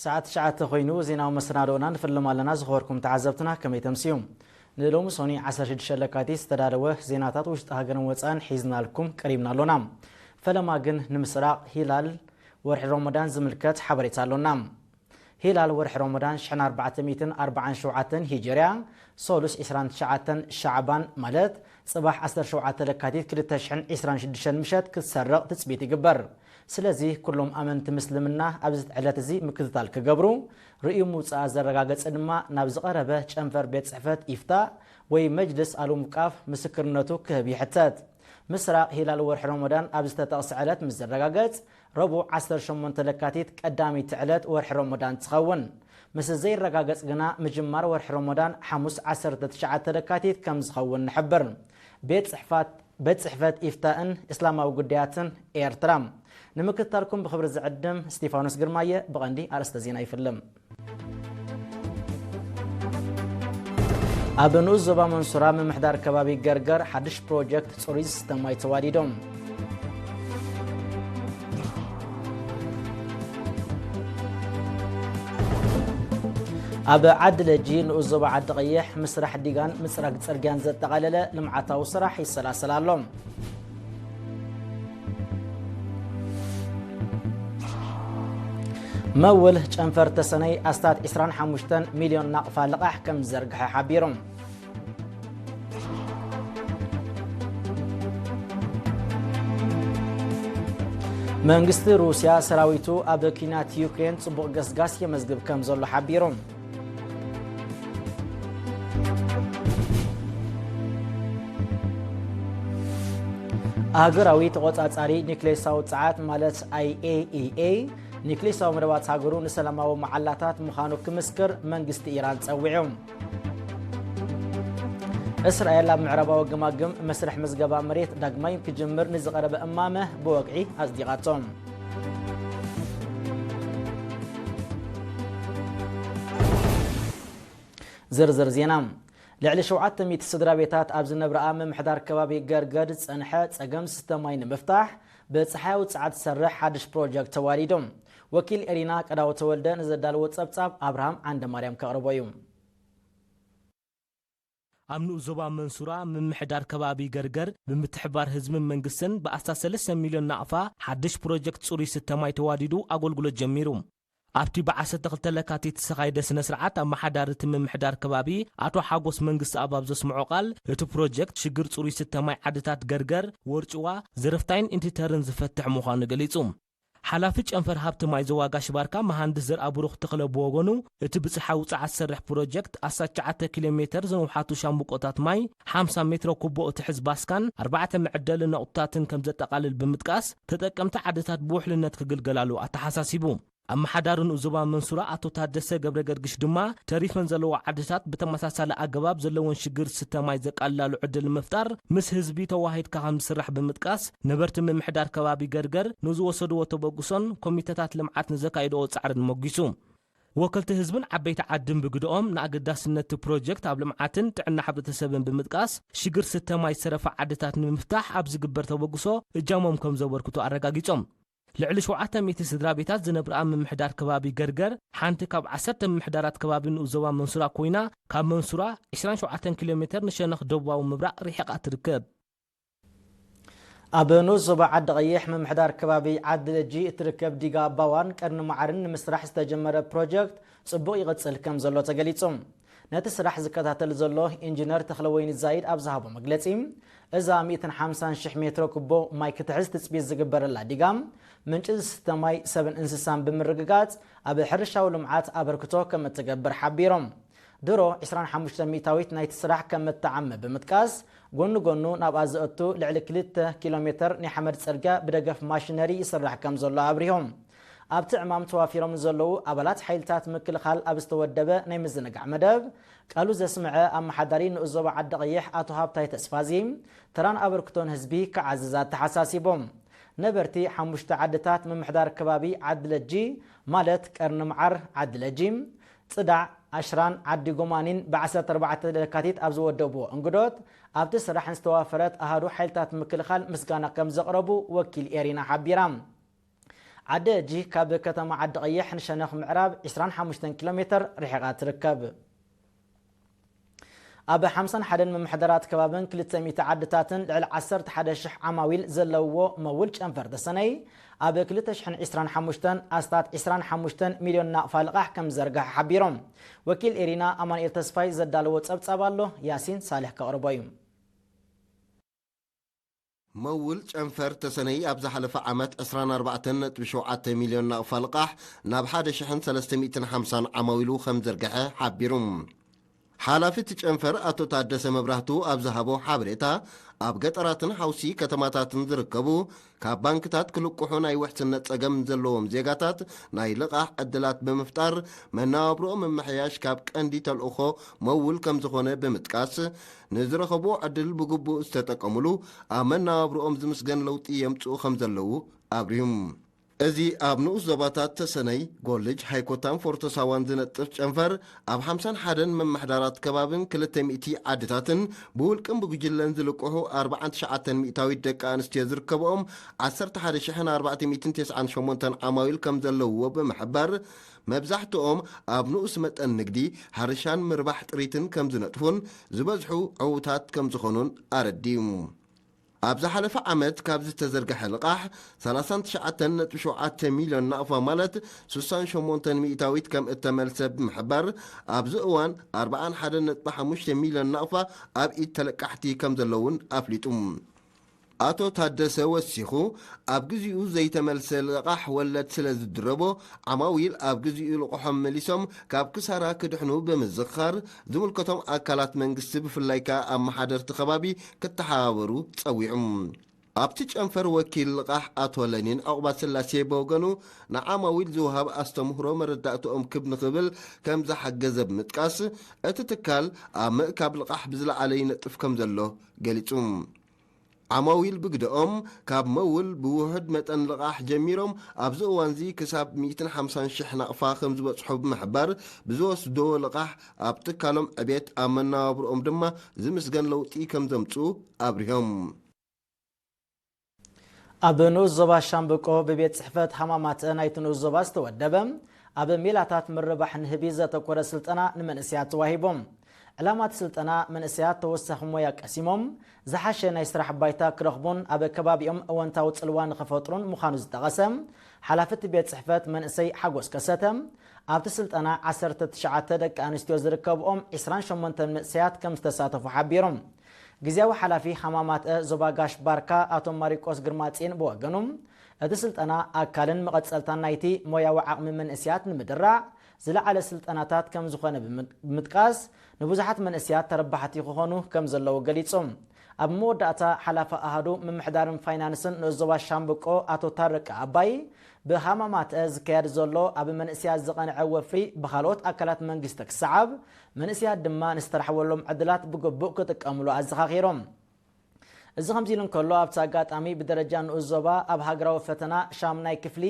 ሰዓት ትሽዓተ ኮይኑ ዜናዊ መሰናዶና ንፍልም ኣለና። ዝኸበርኩም ተዓዘብትና ከመይ ተምስዩ? ንሎሚ ሶኒ ዓሰርተ ሽዱሽተ ለካቲት ዝተዳለወ ዜናታት ውሽጢ ሃገርን ወፃእን ሒዝናልኩም ቀሪብና ኣሎና። ፈለማ ግን ንምስራቕ ሂላል ወርሒ ሮመዳን ዝምልከት ሓበሬታ ኣሎና። ሂላል ወርሒ ሮመዳን ሽሕን ኣርባዕተ ሚእትን ኣርባዓን ሸውዓተን ሂጀርያ፣ ሶሉስ ዕስራን ትሽዓተን ሻዕባን ማለት ጽባሕ ዓሰርተ ሸውዓተ ለካቲት ክልተ ሽሕን ዕስራን ሽዱሽተን ምሸት ክትሰርቕ ትጽቢት ይግበር። ስለዚ ኩሎም ኣመንቲ ምስልምና ኣብዚ ዕለት እዚ ምክትታል ክገብሩ፣ ርእዩ ምውጻኣ ዘረጋገጸ ድማ ናብ ዝቐረበ ጨንፈር ቤት ጽሕፈት ኢፍታ ወይ መጅልስ ኣልውቃፍ ምስክርነቱ ክህብ ይሕተት። ምስራቕ ሂላል ወርሒ ሮመዳን ኣብ ዝተጠቕሰ ዕለት ምስ ዝረጋገጽ፣ ረቡዕ ዓሰርተ ሸሞንተ ለካቲት ቀዳመይቲ ዕለት ወርሒ ሮመዳን ትኸውን። ምስ ዘይረጋገጽ ግና ምጅማር ወርሒ ሮመዳን ሓሙስ ዓሰርተ ትሽዓተ ለካቲት ከም ዝኸውን ንሕብር። ቤት ጽሕፋት-፣ ቤት ጽሕፈት ኢፍታእን እስላማዊ ጉዳያትን ኤርትራ። ንምክትታልኩም ብኽብሪ ዝዕድም እስጢፋኖስ ግርማየ። ብቐንዲ ኣርእስተ ዜና ይፍልም። ኣብ ንኡስ ዞባ መንሱራ ምምሕዳር ከባቢ ገርገር ሓድሽ ፕሮጀክት ጽሩይ ዝስተ ማይ ተዋዲዶም። ኣብ ዓዲ ለጂ ንኡስ ዞባ ዓዲ ቀይሕ ምስራሕ ዲጋን ምጽራግ ጽርግያን ዘጠቓለለ ልምዓታዊ ስራሕ ይሰላሰል ኣሎ። መውል ጨንፈር ተሰነይ ኣስታት ዕስራን ሓሙሽተን ሚልዮን ናቕፋ ልቓሕ ከም ዝዘርግሐ ሓቢሩ። መንግስቲ ሩስያ ሰራዊቱ ኣብ ኲናት ዩክሬን ጽቡቕ ገስጋስ የመዝግብ ከም ዘሎ ሓቢሩ። ሃገራዊ ተቖጻጻሪ ኒክሌሳዊ ጸዓት ማለት ኣይ ኤ ኢ ኤ ኒክሌሳዊ መደባት ሃገሩ ንሰላማዊ መዓላታት ምዃኑ ክምስክር መንግስቲ ኢራን ጸዊዑ። እስራኤል ኣብ ምዕራባዊ ገማግም መስርሕ ምዝገባ መሬት ዳግማይ ክጅምር ንዝቐረበ እማመ ብወግዒ ኣጽዲቓቶ። ዝርዝር ዜና። ልዕሊ ሸውዓተ ሚእቲ ስድራ ቤታት ኣብ ዝነብረኣ ምምሕዳር ከባቢ ገርገር ዝጸንሐ ጸገም ዝስተ ማይ ንምፍታሕ ብጸሓያዊ ጸዓት ዝሰርሕ ሓድሽ ፕሮጀክት ተዋዲዱ። ወኪል ኤሪና ቀዳው ተወልደ ንዘዳለዎ ጸብጻብ ኣብርሃም ዓንደ ማርያም ከቕርቦ እዩ። ኣብ ንኡስ ዞባ መንሱራ ምምሕዳር ከባቢ ገርገር ብምትሕባር ህዝብን መንግስትን ብኣስታት ሰለስተ ሚልዮን ናቕፋ ሓድሽ ፕሮጀክት ጽሩይ ስተ ማይ ተዋዲዱ ኣገልግሎት ጀሚሩ። ኣብቲ ብዓሰርተ ክልተ ለካቲት ዝተኻየደ ስነ ስርዓት ኣመሓዳሪ እቲ ምምሕዳር ከባቢ ኣቶ ሓጎስ መንግስተኣብ ኣብ ዘስምዖ ቃል፣ እቲ ፕሮጀክት ሽግር ጽሩይ ስተ ማይ ዓድታት ገርገር፣ ወርጭዋ፣ ዘረፍታይን ኢንቲተርን ዝፈትሕ ምዃኑ ገሊጹ። ሓላፊ ጨንፈር ሃብቲ ማይ ዞባ ጋሽ ባርካ መሃንድስ ዘርኣብሩኽ ተኽለ ብወገኑ፣ እቲ ብጸሓያዊ ጸዓት ዝሰርሕ ፕሮጀክት ኣስታት ትሽዓተ ኪሎ ሜተር ዝነውሓቱ ሻምብቆታት ማይ፣ ሓምሳ ሜትሮ ኩቦ እትሕዝ ባስካን ኣርባዕተ መዕደሊ ነቑጥታትን ከም ዘጠቓልል ብምጥቃስ፣ ተጠቀምቲ ዓድታት ብውሕልነት ክግልገላሉ ኣተሓሳሲቡ። ኣመሓዳሪ ንኡስ ዞባ መንሱራ ኣቶ ታደሰ ገብረ ገርግሽ ድማ፣ ተሪፈን ዘለዋ ዓድታት ብተመሳሳሊ ኣገባብ ዘለወን ሽግር ዝስተ ማይ ዘቃልላሉ ዕድል ንምፍጣር ምስ ህዝቢ ተዋሂድካ ከም ዝስራሕ ብምጥቃስ፣ ነበርቲ ምምሕዳር ከባቢ ገርገር ንዝወሰድዎ ተበግሶን ኮሚተታት ልምዓት ንዘካየድዎ ጻዕርን ሞጊሱ። ወከልቲ ህዝብን ዓበይቲ ዓድን ብግደኦም፣ ንኣገዳስነት እቲ ፕሮጀክት ኣብ ልምዓትን ጥዕና ሕብረተሰብን ብምጥቃስ፣ ሽግር ስተ ማይ ዝተረፋ ዓድታት ንምፍታሕ ኣብ ዝግበር ተበግሶ እጃሞም ከም ዘበርክቱ ኣረጋጊጾም። ልዕሊ ሸውዓተ ሚእቲ ስድራ ቤታት ዝነብራ ምምሕዳር ከባቢ ገርገር፣ ሓንቲ ካብ ዓሰርተ ምምሕዳራት ከባቢ ንኡስ ዞባ መንሱራ ኮይና፣ ካብ መንሱራ ዕስራን ሸውዓተን ኪሎ ሜተር ንሸነኽ ደቡባዊ ምብራቕ ርሒቓ ትርከብ። ኣብ ንኡስ ዞባ ዓዲ ቀይሕ ምምሕዳር ከባቢ ዓዲ ለጂ እትርከብ ዲጋ ኣባዋን ቀርኒ መዓርን ንምስራሕ ዝተጀመረ ፕሮጀክት ጽቡቕ ይቕጽል ከም ዘሎ ተገሊጹ። ነቲ ስራሕ ዝከታተል ዘሎ ኢንጂነር ተኽለወይኒ ዛይድ ኣብ ዝሃቦ መግለጺ፣ እዛ ሚእትን ሓምሳን ሽሕ ሜትሮ ኩቦ ማይ ክትሕዝ ትጽቢት ዝግበረላ ዲጋ፣ ምንጪ ዝስተ ማይ ሰብን እንስሳን ብምርግጋጽ፣ ኣብ ሕርሻዊ ልምዓት ኣበርክቶ ከም እትገብር ሓቢሮም። ድሮ ዕስራን ሓሙሽተ ሚእታዊት ናይቲ ስራሕ ከም እተዓመ ብምጥቃስ፣ ጎኒ ጎኑ ናብኣ ዘእቱ ልዕሊ ክልተ ኪሎ ሜተር ናይ ሓመድ ጽርግያ ብደገፍ ማሽነሪ ይስራሕ ከም ዘሎ ኣብሪሆም። ኣብቲ ዕማም ተዋፊሮም ንዘለዉ ኣባላት ሓይልታት ምክልኻል ኣብ ዝተወደበ ናይ ምዝንጋዕ መደብ፣ ቃሉ ዘስምዐ ኣመሓዳሪ ንኡስ ዞባ ዓዲ ቀይሕ ኣቶ ሃብታይ ተስፋዚ፣ ተራን ኣበርክቶን ህዝቢ ክዓዝዝ ኣተሓሳሲቦም። ነበርቲ ሓሙሽተ ዓድታት ምምሕዳር ከባቢ ዓዲ ለጂ፣ ማለት ቀርኒ መዓር፣ ዓዲ ለጂ፣ ጽዳዕ፣ ኣሽራን ዓዲ ጎማኒን ብዓሰርተ ኣርባዕተ ለካቲት ኣብ ዝወደብዎ እንግዶት፣ ኣብቲ ስራሕ ንዝተዋፈረት ኣሃዱ ሓይልታት ምክልኻል ምስጋና ከም ዘቕረቡ ወኪል ኤሪና ሓቢራ። ዓዲ ኣጂ ካብ ከተማ ዓዲ ቀይሕ ንሸነኽ ምዕራብ ዕስራን ሓሙሽተን ኪሎ ሜትር ርሒቓ ትርከብ። ኣብ ሓምሳን ሓደን ምምሕዳራት ከባብን ክልተ ሚእቲ ዓድታትን ልዕሊ ዓሰርተ ሓደ ሽሕ ዓማዊል ዘለውዎ መውል ጨንፈር ተሰነይ፣ ኣብ ክልተ ሽሕን ዕስራን ሓሙሽተን ኣስታት ዕስራን ሓሙሽተን ሚልዮን ናቕፋ ልቓሕ ከም ዝዘርግሐ ሓቢሮም። ወኪል ኤሪና ኣማኑኤል ተስፋይ ዘዳለዎ ጸብጻብ ኣሎ፣ ያሲን ሳልሕ ከቕርቦ እዩ። መውል ጨንፈር ተሰነይ ኣብ ዝሓለፈ ዓመት ዕስራን ኣርባዕተን ነጥቢ ሸውዓተ ሚልዮን ናቕፋ ልቓሕ ናብ ሓደ ሽሕን ሰለስተ ሚእትን ሓምሳን ዓማዊሉ ከም ዘርግሐ ሓቢሩ። ሓላፊ እቲ ጨንፈር ኣቶ ታደሰ መብራህቱ ኣብ ዝሃቦ ሓበሬታ፣ ኣብ ገጠራትን ሓውሲ ከተማታትን ዝርከቡ ካብ ባንክታት ክልቅሑ ናይ ውሕስነት ጸገም ዘለዎም ዜጋታት ናይ ልቓሕ ዕድላት ብምፍጣር መነባብሮኦም ምምሕያሽ ካብ ቀንዲ ተልእኾ መውል ከም ዝኾነ ብምጥቃስ፣ ንዝረኸብዎ ዕድል ብግቡእ ዝተጠቀሙሉ ኣብ መነባብሮኦም ዝምስገን ለውጢ የምጽኡ ከም ዘለዉ ኣብሪሁ። እዚ ኣብ ንኡስ ዞባታት ተሰነይ፣ ጎልጅ፣ ሃይኮታን ፎርቶ ሳዋን ዝነጥፍ ጨንፈር፣ ኣብ ሓምሳን ሓደን መማሕዳራት ከባብን ክልተ ሚእቲ ዓድታትን ብውልቅን ብጉጅለን ዝልቅሑ ኣርባዓን ትሽዓተን ሚእታዊት ደቂ ኣንስትዮ ዝርከብኦም ዓሰርተ ሓደ ሽሕን ኣርባዕተ ሚእትን ተስዓን ሸሞንተን ዓማዊል ከም ዘለውዎ ብምሕባር፣ መብዛሕትኦም ኣብ ንኡስ መጠን ንግዲ፣ ሕርሻን ምርባሕ ጥሪትን ከም ዝነጥፉን ዝበዝሑ ዕዉታት ከም ዝኾኑን ኣረዲኡ። ኣብ ዝሓለፈ ዓመት ካብ ዝተዘርግሐ ልቓሕ፣ ሰላሳን ትሽዓተን ነጥቢ ሸውዓተ ሚልዮን ናቕፋ፣ ማለት ስሳን ሸሞንተን ሚእታዊት ከም እተመልሰ ብምሕባር፣ ኣብዚ እዋን ኣርባዓን ሓደን ነጥቢ ሓሙሽተ ሚልዮን ናቕፋ ኣብ ኢድ ተለቃሕቲ ከም ዘለውን ኣፍሊጡ። ኣቶ ታደሰ ወሲኹ፣ ኣብ ግዚኡ ዘይተመልሰ ልቓሕ ወለድ ስለ ዝድረቦ፣ ዓማዊል ኣብ ግዚኡ ልቕሖም መሊሶም ካብ ክሳራ ክድሕኑ ብምዝኽኻር፣ ዝምልከቶም ኣካላት መንግስቲ ብፍላይ ከኣ ኣመሓደርቲ ከባቢ ክተሓባበሩ ጸዊዑ። ኣብቲ ጨንፈር ወኪል ልቓሕ ኣቶ ለኒን ዑቕባስላሴ ብወገኑ፣ ንዓማዊል ዝወሃብ ኣስተምህሮ መረዳእትኦም ክብ ንኽብል ከም ዝሓገዘ ብምጥቃስ፣ እቲ ትካል ኣብ ምእካብ ልቓሕ ብዝለዓለ ይነጥፍ ከም ዘሎ ገሊጹ። ዓማዊል ብግደኦም፣ ካብ መውል ብውሑድ መጠን ልቓሕ ጀሚሮም፣ ኣብዚ እዋንዚ ክሳብ ሚእትን ሓምሳን ሽሕ ናቕፋ ከም ዝበጽሑ ብምሕባር፣ ብዝወስድዎ ልቓሕ ኣብ ትካሎም ዕቤት፣ ኣብ መነባብሮኦም ድማ ዝምስገን ለውጢ ከም ዘምጽኡ ኣብሪሆም። ኣብ ንኡስ ዞባ ሻምብቆ ብቤት ጽሕፈት ሃማማት ናይቲ ንኡስ ዞባ ዝተወደበ፣ ኣብ ሜላታት ምርባሕ ንህቢ ዘተኮረ ስልጠና ንመንእሰያት ተዋሂቦም። ዕላማ እቲ ስልጠና፣ መንእሰያት ተወሳኺ ሞያ ቀሲሞም፣ ዝሓሸ ናይ ስራሕ ባይታ ክረኽቡን ኣብ ከባቢኦም እወንታዊ ጽልዋ ንኽፈጥሩን ምዃኑ ዝጠቐሰ ሓላፊ እቲ ቤት ጽሕፈት መንእሰይ ሓጎስ ከሰተ፣ ኣብቲ ስልጠና ዓሰርተ ትሽዓተ ደቂ ኣንስትዮ ዝርከብኦም ዕስራን ሸሞንተን መንእሰያት ከም ዝተሳተፉ ሓቢሩ። ግዝያዊ ሓላፊ ሃማማትአ ዞባ ጋሽ ባርካ ኣቶ ማሪቆስ ግርማጽዮን ብወገኑ፣ እቲ ስልጠና ኣካልን መቐጸልታን ናይቲ ሞያዊ ዓቕሚ መንእሰያት ንምድራዕ ዝለዓለ ስልጠናታት ከም ዝኾነ ብምጥ-፣ ብምጥቃስ፣ ንብዙሓት መንእሰያት ተረባሕቲ ክኾኑ ከም ዘለዉ ገሊጹ። ኣብ መወዳእታ፣ ሓላፊ ኣሃዱ ምምሕዳርን ፋይናንስን ንኡስ ዞባ ሻምብቆ ኣቶ ታረቀ ኣባይ፣ ብሃማማትአ ዝካየድ ዘሎ ኣብ መንእሰያት ዝቐንዐ ወፍሪ ብኻልኦት ኣካላት መንግስቲ ክሰዓብ፣ መንእሰያት ድማ ንዝተረኽበሎም ዕድላት ብግቡእ ክጥቀምሉ ኣዘኻኺሮም። እዚ ከምዚ ኢሉ እንከሎ፣ ኣብቲ ኣጋጣሚ ብደረጃ ንኡስ ዞባ ኣብ ሃገራዊ ፈተና ሻምናይ ክፍሊ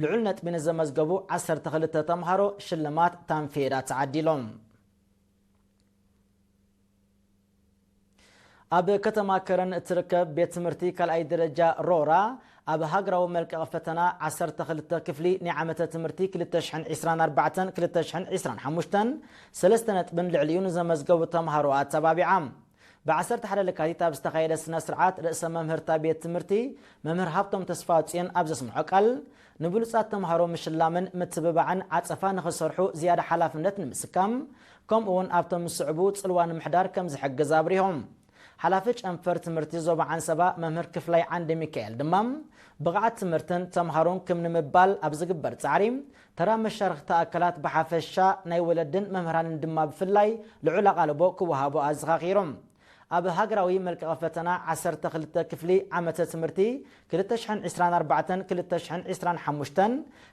ልዑል ነጥቢ ንዘመዝገቡ ዓሰርተ ክልተ ተምሃሮ ሽልማት ታንፌዳ ተዓዲሎም። ኣብ ከተማ ከረን እትርከብ ቤት ትምህርቲ ካልኣይ ደረጃ ሮራ፣ ኣብ ሃገራዊ መልቀቒ ፈተና ዓሰርተ ክልተ ክፍሊ ናይ ዓመተ ትምህርቲ ክልተ ሽሕን ዕስራን ኣርባዕተን ክልተ ሽሕን ዕስራን ሓሙሽተን ሰለስተ ነጥብን ልዕሊኡ ንዘመዝገቡ ተምሃሮ ኣተባቢዓ። ብዓሰርተ ሓደ ለካቲት ኣብ ዝተኻየደ ስነ ስርዓት፣ ርእሰ መምህርታ ቤት ትምህርቲ መምህር ሃብቶም ተስፋጽዮን ኣብ ዘስምዖ ቃል፣ ንብሉጻት ተምሃሮ ምሽላምን ምትብባዕን ዓጸፋ ንኽሰርሑ ዝያዳ ሓላፍነት ንምስካም፣ ከምኡ እውን ኣብቶም ዝስዕቡ ጽልዋ ንምሕዳር ከም ዝሕግዝ ኣብሪሆም። ሓላፊ ጨንፈር ትምህርቲ ዞባ ዓንሰባ መምህር ክፍላይ ዓንደ ሚካኤል ድማ፣ ብቕዓት ትምህርትን ተምሃሮን ክም ንምባል ኣብ ዝግበር ጻዕሪ፣ ተራ መሻርኽቲ ኣካላት ብሓፈሻ ናይ ወለድን መምህራንን ድማ ብፍላይ ልዑል ኣቓልቦ ክወሃቦ ኣዘኻኺሮም። ኣብ ሃገራዊ መልቀቒ ፈተና ዓሰርተ ክልተ ክፍሊ ዓመተ ትምህርቲ ክልተ ሽሕን ዕስራን ኣርባዕተን ክልተ ሽሕን ዕስራን ሓሙሽተን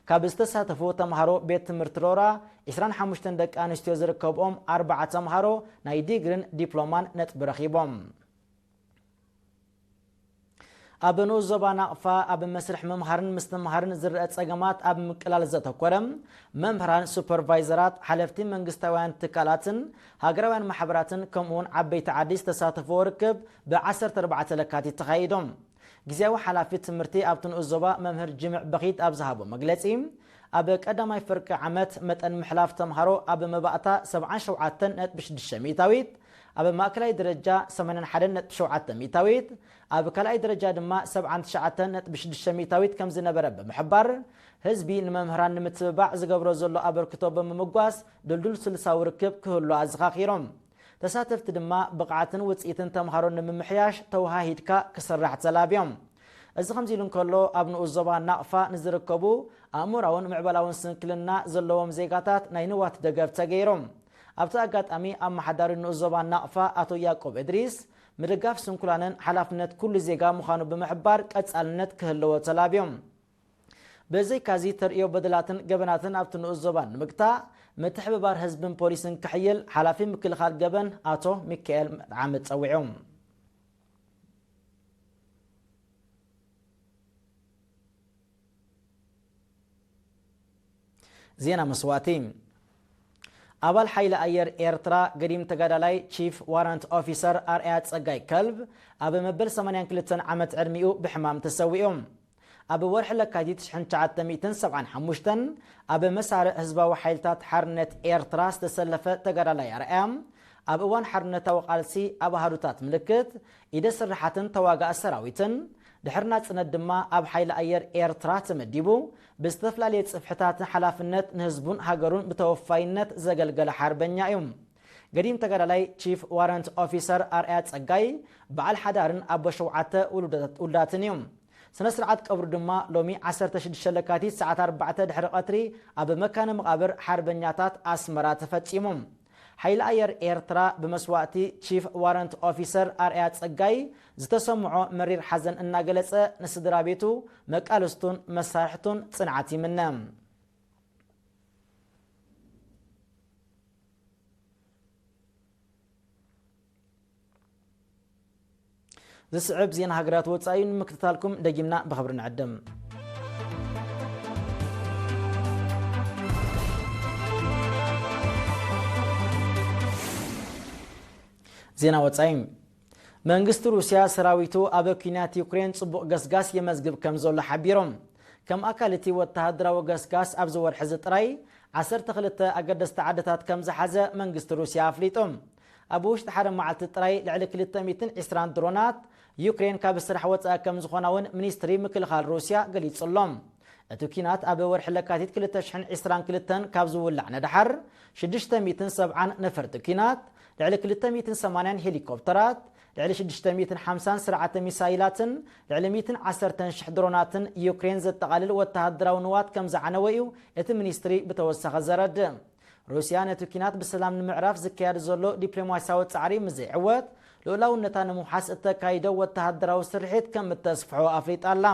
ካብ ዝተሳተፉ ተምሃሮ ቤት ትምህርቲ ሮራ፣ ዕስራን ሓሙሽተን ደቂ ኣንስትዮ ዝርከብኦም ኣርባዓ ተምሃሮ ናይ ዲግሪን ዲፕሎማን ነጥቢ ረኺቦም። ኣብ ንኡስ ዞባ ናቕፋ ኣብ መስርሕ ምምሃርን ምስትምሃርን ዝረአ ጸገማት ኣብ ምቅላል ዘተኮረ፣ መምህራን፣ ሱፐርቫይዘራት፣ ሓለፍቲ መንግስታውያን ትካላትን ሃገራውያን ማሕበራትን ከምኡውን ዓበይቲ ዓዲ ዝተሳተፍዎ ርክብ ብ ዓሰርተ ኣርባዕተ ለካቲት ተኻይዶም። ግዝያዊ ሓላፊ ትምህርቲ ኣብቲ ንኡስ ዞባ መምህር ጅምዕ በኺት ኣብ ዝሃቦ መግለጺ፣ ኣብ ቀዳማይ ፍርቂ ዓመት መጠን ምሕላፍ ተምሃሮ ኣብ መባእታ ሰብዓን ሸውዓተን ነጥቢ ሽዱሽተ ሚእታዊት፣ ኣብ ማእከላይ ደረጃ ሰማንያን ሓደን ነጥቢ ሸውዓተ ሚእታዊት፣ ኣብ ካልኣይ ደረጃ ድማ ሰብዓን ትሽዓተን ነጥቢ ሽዱሽተ ሚእታዊት ከም ዝነበረ ብምሕባር፣ ህዝቢ ንመምህራን ንምትብባዕ ዝገብሮ ዘሎ ኣበርክቶ ብምምጓስ፣ ድልዱል ስልሳዊ ርክብ ክህሉ ኣዘኻኺሮም። ተሳተፍቲ ድማ ብቕዓትን ውጽኢትን ተምሃሮ ንምምሕያሽ ተወሃሂድካ ክስራሕ ተላብዮም። እዚ ከምዚ ኢሉ እንከሎ፣ ኣብ ንኡስ ዞባ ናቕፋ ንዝርከቡ ኣእምሮኣውን ምዕባላውን ስንክልና ዘለዎም ዜጋታት ናይ ንዋት ደገፍ ተገይሮም። ኣብቲ ኣጋጣሚ፣ ኣመሓዳሪ ንኡስ ዞባ ናቕፋ ኣቶ ያዕቆብ እድሪስ፣ ምድጋፍ ስንኩላንን ሓላፍነት ኩሉ ዜጋ ምዃኑ ብምሕባር፣ ቀጻልነት ክህልዎ ተላብዮም። ብዘይካዚ፣ ተርእዮ በደላትን ገበናትን ኣብቲ ንኡስ ዞባ ንምግታእ፣ ምትሕብባር ህዝብን ፖሊስን ክሕይል ሓላፊ ምክልኻል ገበን ኣቶ ሚካኤል መጥዓመ ጸዊዖም። ዜና መስዋእቲ። ኣባል ሓይሊ ኣየር ኤርትራ፣ ገዲም ተጋዳላይ ቺፍ ዋረንት ኦፊሰር ኣርኣያ ጸጋይ ከልብ፣ ኣብ መበል ሰማንያን ክልተን ዓመት ዕድሚኡ ብሕማም ተሰዊኡ። ኣብ ወርሒ ለካቲት ሽሕን ትሽዓተ ሚእትን ሰብዓን ሓሙሽተን፣ ኣብ መሳርዕ ህዝባዊ ሓይልታት ሓርነት ኤርትራ ዝተሰለፈ ተጋዳላይ ኣርኣያ፣ ኣብ እዋን ሓርነታዊ ቃልሲ ኣብ ኣሃዱታት ምልክት፣ ኢደ ስርሓትን ተዋጋኢ ሰራዊትን፣ ድሕሪ ናጽነት ድማ ኣብ ሓይሊ ኣየር ኤርትራ ተመዲቡ፣ ብዝተፈላለየ ጽፍሕታትን ሓላፍነት ንህዝቡን ሃገሩን ብተወፋይነት ዘገልገለ ሓርበኛ እዩ። ገዲም ተጋዳላይ ቺፍ ዋረንት ኦፊሰር ኣርኣያ ጸጋይ፣ በዓል ሓዳርን ኣቦ ሸውዓተ ውሉዳት-፣ ውሉዳትን እዩ። ስነ ስርዓት ቀብሩ ድማ ሎሚ ዓሰርተ ሽዱሽተ ለካቲት ሰዓት ኣርባዕተ ድሕሪ ቀትሪ ኣብ መካነ መቓብር ሓርበኛታት ኣስመራ ተፈጺሙ። ሓይሊ ኣየር ኤርትራ ብመስዋእቲ ቺፍ ዋረንት ኦፊሰር ኣርኣያ ጸጋይ ዝተሰምዖ መሪር ሓዘን እናገለጸ፣ ንስድራ ቤቱ፣ መቃልስቱን መሳርሕቱን ጽንዓት ይምነ። ዝስዕብ ዜና ሃገራት ወጻኢ እዩ። ንምክትታልኩም ደጊምና ብኽብሪ ንዕድም። ዜና ወጻኢ። መንግስቲ ሩስያ፣ ሰራዊቱ ኣብ ኲናት ዩክሬን ጽቡቕ ገስጋስ የመዝግብ ከም ዘሎ ሓቢሮም። ከም ኣካል እቲ ወተሃደራዊ ገስጋስ፣ ኣብዚ ወርሒ እዚ ጥራይ ዓሰርተ ክልተ ኣገደስቲ ዓድታት ከም ዝሓዘ መንግስቲ ሩስያ ኣፍሊጡ። ኣብ ውሽጢ ሓደ መዓልቲ ጥራይ ልዕሊ ክልተ ሚእትን ዕስራን ድሮናት ዩክሬን ካብ ስራሕ ወጻኢ ከም ዝኾና እውን ሚኒስትሪ ምክልኻል ሩስያ ገሊጹ ኣሎ። እቲ ኲናት ኣብ ወርሒ ለካቲት ክልተ ሽሕን ዕስራን ክልተን ካብ ዝውላዕ ንደሓር፣ ሽዱሽተ ሚእትን ሰብዓን ነፈርቲ ኲናት፣ ልዕሊ ክልተ ሚእትን ሰማንያን ሄሊኮፕተራት፣ ልዕሊ ሽዱሽተ ሚእትን ሓምሳን ስርዓተ ሚሳይላትን ልዕሊ ሚእትን ዓሰርተን ሽሕ ድሮናትን ዩክሬን ዘጠቓልል ወተሃደራዊ ንዋት ከም ዝዓነወ እዩ እቲ ሚኒስትሪ ብተወሳኺ ዘረድእ። ሩስያ ነቲ ኲናት ብሰላም ንምዕራፍ ዝካየድ ዘሎ ዲፕሎማስያዊ ጻዕሪ ምስ ዘይዕወት፣ ልኡላውነታ ንምውሓስ እተካይዶ ወተሃደራዊ ስርሒት ከም እተስፍሖ ኣፍሊጣ ኣላ።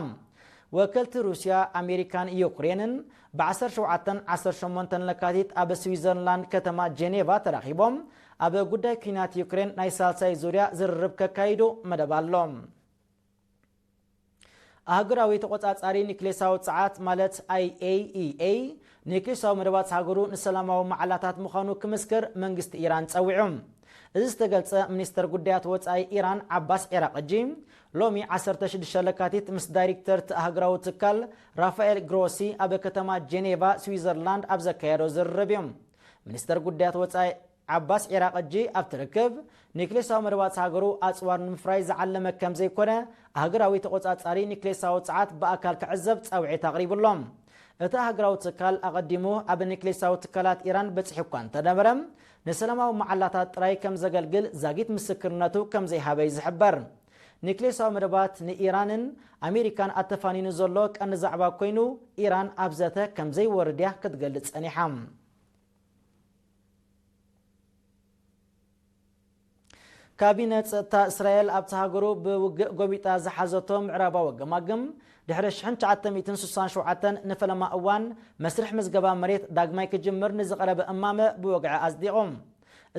ወከልቲ ሩስያ፣ ኣሜሪካን ዩክሬንን ብዓሰርተ ሸውዓተን ዓሰርተ ሸሞንተን ለካቲት ኣብ ስዊዘርላንድ ከተማ ጄኔቫ ተራኺቦም ኣብ ጉዳይ ኲናት ዩክሬን ናይ ሳልሳይ ዙርያ ዝርርብ ከካይዱ መደብ ኣሎ። ኣህጉራዊ ተቖጻጻሪ ኒክሌሳዊ ጸዓት ማለት ኣይ ኤ ኢ ኤ፣ ኒክሌሳዊ መደባት ሃገሩ ንሰላማዊ መዓላታት ምዃኑ ክምስክር መንግስቲ ኢራን ጸዊዑ። እዚ ዝተገልጸ ሚኒስተር ጉዳያት ወጻኢ ኢራን ዓባስ ዒራቕጂ ሎሚ ዓሰርተ ሽዱሽተ ለካቲት ምስ ዳይሬክተር እቲ ኣህጉራዊ ትካል ራፋኤል ግሮሲ ኣብ ከተማ ጄኔቫ ስዊዘርላንድ ኣብ ዘካየዶ ዝርርብ እዩ። ሚኒስተር ጉዳያት ወጻኢ ዓባስ ዒራቕጂ ኣብቲ ርክብ፣ ኒክሌሳዊ መደባት ሃገሩ ኣጽዋር ንምፍራይ ዝዓለመ ከም ዘይኮነ ኣህጉራዊ ተቖጻጻሪ ኒክሌሳዊ ጸዓት ብኣካል ክዕዘብ ጻውዒት ኣቕሪቡ ኣሎ። እቲ ኣህጉራዊ ትካል ኣቐዲሙ ኣብ ኒክሌሳዊ ትካላት ኢራን በጺሑ እኳ እንተነበረ፣ ንሰላማዊ መዓላታት ጥራይ ከም ዘገልግል ዛጊት ምስክርነቱ ከም ዘይሃበ እዩ ዝሕበር። ኒክሌሳዊ መደባት ንኢራንን ኣሜሪካን ኣተፋኒኑ ዘሎ ቀንዲ ዛዕባ ኮይኑ፣ ኢራን ኣብ ዘተ ከም ዘይወርድ እያ ክትገልጽ ጸኒሓ። ካቢነ ጸጥታ እስራኤል ኣብታ ሃገሩ ብውግእ ጎቢጣ ዝሓዘቶ ምዕራባዊ ገማግም፣ ድሕሪ ሽሕን ትሽዓተ ሚእትን ስሳን ሸውዓተን ንፈለማ እዋን መስርሕ ምዝገባ መሬት ዳግማይ ክጅምር ንዝቐረበ እማመ ብወግዒ ኣጽዲቑ።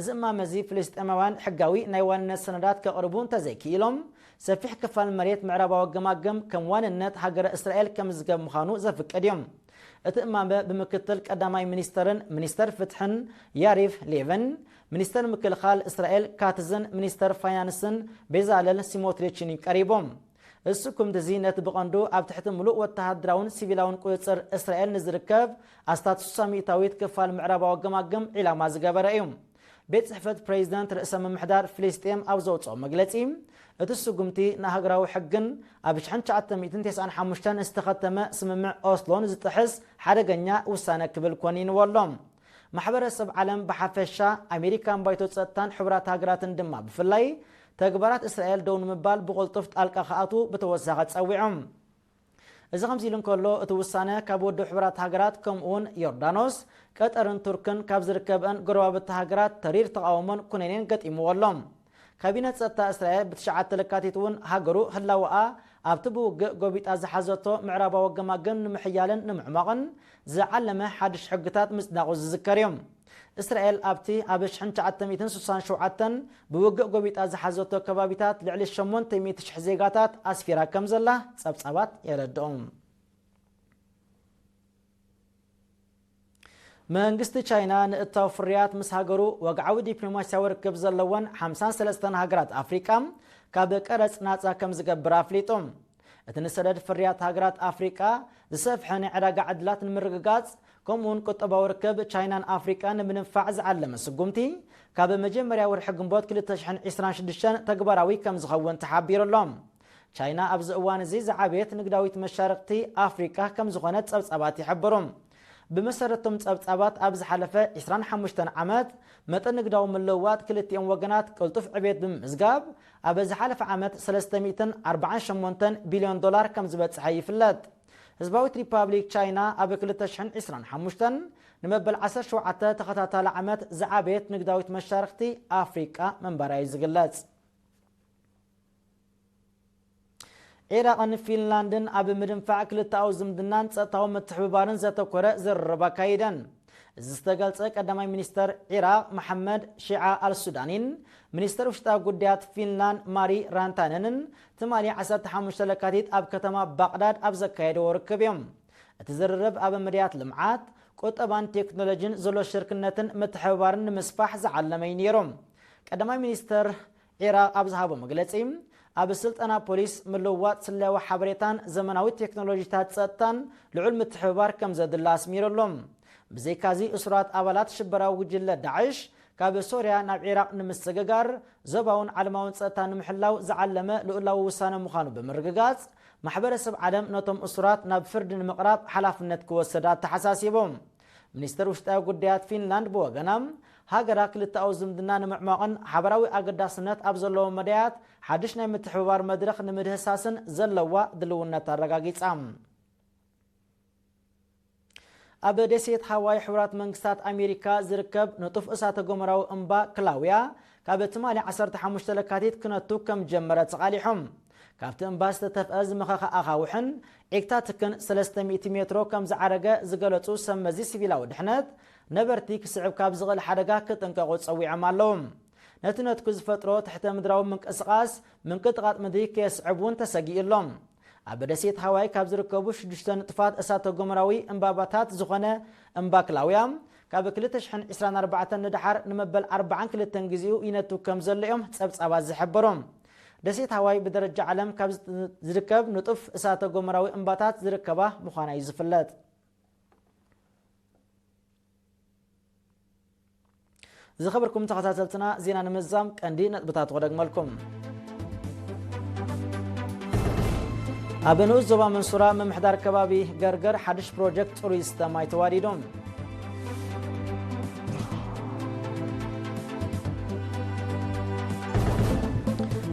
እዚ እማመ እዚ፣ ፍልስጤማውያን ሕጋዊ ናይ ዋንነት ሰነዳት ከቕርቡ እንተዘይክኢሎም፣ ሰፊሕ ክፋል መሬት ምዕራባዊ ገማግም ከም ዋንነት ሃገረ እስራኤል ከምዝገብ ምዃኑ ዘፍቅድ እዩ። እቲ እማመ ብምክትል ቀዳማይ ሚኒስተርን ሚኒስተር ፍትሕን ያሪቭ ሌቭን፣ ሚኒስተር ምክልኻል እስራኤል ካትዝን ሚኒስተር ፋይናንስን ቤዛለል ሲሞትሪችን እዩ ቀሪቡ። እዚ ስጉምቲ እዚ ነቲ ብቐንዱ ኣብ ትሕቲ ምሉእ ወተሃደራውን ሲቪላውን ቁጽጽር እስራኤል ንዝርከብ ኣስታት ስሳ ሚእታዊት ክፋል ምዕራባዊ ገማግም ዒላማ ዝገበረ እዩ። ቤት ጽሕፈት ፕሬዚደንት ርእሰ ምምሕዳር ፍልስጤም ኣብ ዘውጽኦ መግለጺ፣ እቲ ስጉምቲ ንሃገራዊ ሕግን ኣብ ሽሕን ትሽዓተ ሚእትን ተስዓን ሓሙሽተን ዝተኸተመ ስምምዕ ኦስሎን ዝጥሕስ ሓደገኛ ውሳነ ክብል ኮኒንዎ ኣሎ። ማሕበረሰብ ዓለም ብሓፈሻ፣ ኣሜሪካን ባይቶ ጸጥታን ሕቡራት ሃገራትን ድማ ብፍላይ፣ ተግባራት እስራኤል ደው ንምባል ብቕልጡፍ ጣልቃ ክኣትዉ ብተወሳኺ ጸዊዖም። እዚ ከምዚ ኢሉ እንከሎ፣ እቲ ውሳነ ካብ ውድብ ሕቡራት ሃገራት ከምኡውን ዮርዳኖስ፣ ቀጠርን ቱርክን ካብ ዝርከበን ጎረባብቲ ሃገራት ተሪር ተቓውሞን ኩነኔን ገጢምዎ ኣሎ። ካቢነ ጸጥታ እስራኤል ብትሽዓተ ለካቲት እውን ሃገሩ ህላወኣ ኣብቲ ብውግእ ጎቢጣ ዝሓዘቶ ምዕራባዊ ገማግም ንምሕያልን ንምዕማቕን ዝዓለመ ሓድሽ ሕግታት ምጽዳቑ ዝዝከር እዩ። እስራኤል ኣብቲ ኣብ ሽሕን ትሽዓተ ሚእትን ስሳን ሸውዓተን ብውግእ ጎቢጣ ዝሓዘቶ ከባቢታት ልዕሊ ሸሞንተ ሚእቲ ሽሕ ዜጋታት ኣስፊራ ከም ዘላ ጸብጻባት የረድኡ። መንግስቲ ቻይና ንእታው ፍርያት ምስ ሃገሩ ወግዓዊ ዲፕሎማስያዊ ርክብ ዘለወን ሓምሳን ሰለስተን ሃገራት ኣፍሪቃ ካብ ቀረጽ ናጻ ከም ዝገብር ኣፍሊጡ። እቲ ንሰደድ ፍርያት ሃገራት ኣፍሪቃ ዝሰፍሐ ናይ ዕዳጋ ዕድላት ንምርግጋጽ፣ ከምኡውን ቁጠባዊ ርክብ ቻይናን ኣፍሪቃን ንምንፋዕ ዝዓለመ ስጉምቲ፣ ካብ መጀመርያ ወርሒ ግንቦት ክልተ ሽሕን ዕስራን ሽዱሽተን ተግባራዊ ከም ዝኸውን ተሓቢሩ ኣሎ። ቻይና ኣብዚ እዋን እዚ ዝዓበየት ንግዳዊት መሻርኽቲ ኣፍሪቃ ከም ዝኾነት ጸብጻባት ይሕብሩ። ብመሰረቶም ጸብጻባት፣ ኣብ ዝሓለፈ ዕስራን ሓሙሽተን ዓመት፣ መጠን ንግዳዊ ምልውዋጥ ክልቲኦም ወገናት ቅልጡፍ ዕቤት ብምምዝጋብ፣ ኣብ ዝሓለፈ ዓመት ሰለስተ ሚእትን ኣርባዓን ሸሞንተን ቢልዮን ዶላር ከም ዝበጽሐ ይፍለጥ። ህዝባዊት ሪፓብሊክ ቻይና ኣብ ክልተ ሽሕን ዕስራን ሓሙሽተን ንመበል ዓሰርተ ሸውዓተ ተኸታታሊ ዓመት ዝዓበየት ንግዳዊት መሻርኽቲ ኣፍሪቃ ምንባራ እዩ ዝግለጽ። ዒራቕን ፊንላንድን ኣብ ምድንፋዕ ክልተኣዊ ዝምድናን ጸጥታዊ ምትሕብባርን ዘተኮረ ዝርርብ ኣካይደን። እዚ ዝተገልጸ ቀዳማይ ሚኒስተር ዒራቕ መሓመድ ሺዓ ኣልሱዳኒን ሚኒስተር ውሽጣዊ ጉዳያት ፊንላንድ ማሪ ራንታነንን ትማሊ ዓሰርተ ሓሙሽተ ለካቲት ኣብ ከተማ ባቕዳድ ኣብ ዘካየድዎ ርክብ እዮም። እቲ ዝርርብ ኣብ መድያት ልምዓት፣ ቁጠባን ቴክኖሎጂን ዘሎ ሽርክነትን ምትሕብባርን ንምስፋሕ ዝዓለመ እዩ ነይሩ። ቀዳማይ ሚኒስተር ዒራቕ ኣብ ዝሃቦ መግለጺ፣ ኣብ ስልጠና ፖሊስ፣ ምልውዋጥ ስለያዊ ሓበሬታን ዘመናዊ ቴክኖሎጂታት ጸጥታን ልዑል ምትሕብባር ከም ዘድሊ ኣስሚሩ ኣሎ። ብዘይካዚ፣ እሱራት ኣባላት ሽበራዊ ጉጅለ ዳዕሽ ካብ ሶርያ ናብ ዒራቕ ንምስግጋር፣ ዞባውን ዓለማውን ጸጥታ ንምሕላው ዝዓለመ ልኡላዊ ውሳነ ምዃኑ ብምርግጋጽ፣ ማሕበረሰብ ዓለም ነቶም እሱራት ናብ ፍርዲ ንምቕራብ ሓላፍነት ክወስድ ኣተሓሳሲቡ። ሚኒስተር ውሽጣዊ ጉዳያት ፊንላንድ ብወገና፣ ሃገራ ክልተኣዊ ዝምድና ንምዕማቕን ሓበራዊ ኣገዳስነት ኣብ ዘለዎም መዳያት ሓድሽ ናይ ምትሕብባር መድረኽ ንምህሳስን ዘለዋ ድልውነት ኣረጋጊጻ። ኣብ ደሴት ሃዋይ ሕቡራት መንግስታት ኣሜሪካ ዝርከብ ንጡፍ እሳተ ጎመራዊ እምባ ክላውያ ካብ ትማሊ ዓሰርተ ሓሙሽተ ለካቲት ክነቱ ከም ጀመረ ተቓሊሖም። ካብቲ እምባ ዝተተፍአ ዝመኸኸ ኣኻውሕን ዒግታትክን ሰለስተ ሚእቲ ሜትሮ ከም ዝዓረገ ዝገለጹ ሰብ መዚ ሲቪላዊ ድሕነት፣ ነበርቲ ክስዕብ ካብ ዝኽእል ሓደጋ ክጥንቀቑ ጸዊዖም ኣለዉ። ነቲ ነትኩ ዝፈጥሮ ትሕተ ምድራዊ ምንቅስቓስ ምንቅጥቓጥ ምድሪ ከየስዕብ እውን ተሰጊኡ ኣሎ። ኣብ ደሴት ሃዋይ ካብ ዝርከቡ ሽዱሽተ ንጡፋት እሳተ ጎመራዊ እምባባታት ዝኾነ እምባ ክላውያ፣ ካብ ክልተ ሽሕን ዕስራን ኣርባዕተን ንደሓር ንመበል ኣርባዓን ክልተን ግዜኡ ይነቱ ከም ዘሎ እዮም ጸብጻባት ዝሕብሩ። ደሴት ሃዋይ ብደረጃ ዓለም ካብ ዝርከብ ንጡፍ እሳተ ጎመራዊ እምባታት ዝርከባ ምዃና እዩ ዝፍለጥ። ዝኸበርኩም ተኸታተልትና፣ ዜና ንምዛም ቀንዲ ነጥብታት ክደግመልኩም። ኣብ ንኡስ ዞባ መንሱራ ምምሕዳር ከባቢ ገርገር ሓድሽ ፕሮጀክት ጽሩይ ዝስተ ማይ ተዋዲዱ።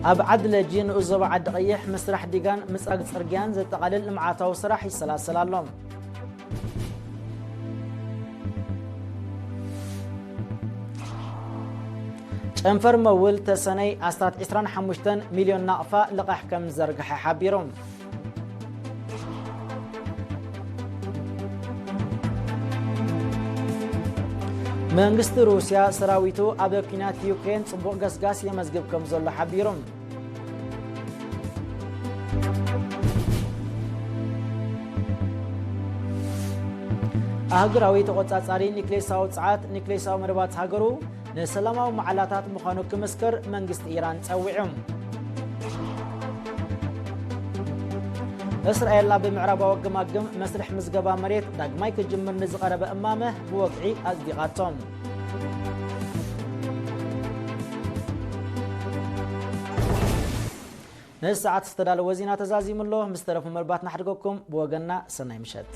ኣብ ዓዲ ለጂ ንኡስ ዞባ ዓዲ ቀይሕ ምስራሕ ዲጋን ምጽራግ ጽርግያን ዘጠቓልል ልምዓታዊ ስራሕ ይሰላሰል ኣሎ። ጨንፈር መውል ተሰነይ ኣስታት ዕስራን ሓሙሽተን ሚልዮን ናቕፋ ልቓሕ ከም ዝዘርግሐ ሓቢሩ። መንግስቲ ሩስያ ሰራዊቱ ኣብ ኲናት ዩክሬን ጽቡቕ ገስጋስ የመዝግብ ከም ዘሎ ሓቢሩ። ኣህጉራዊ ተቖጻጻሪ ኒክሌሳዊ ጸዓት ኒክሌሳዊ መደባት ሃገሩ ንሰላማዊ መዓላታት ምዃኑ ክምስክር መንግስቲ ኢራን ጸዊዑ። እስራኤል ኣብ ምዕራባዊ ገማግም መስርሕ ምዝገባ መሬት ዳግማይ ክጅምር ንዝቐረበ እማመ ብወግዒ ኣጽዲቓቶም። ንሰዓት ዝተዳለወ ዜና ተዛዚሙ ኣሎ። ምስ ተረፉ መርባት ናሕድገኩም። ብወገንና ሰናይ ምሸት።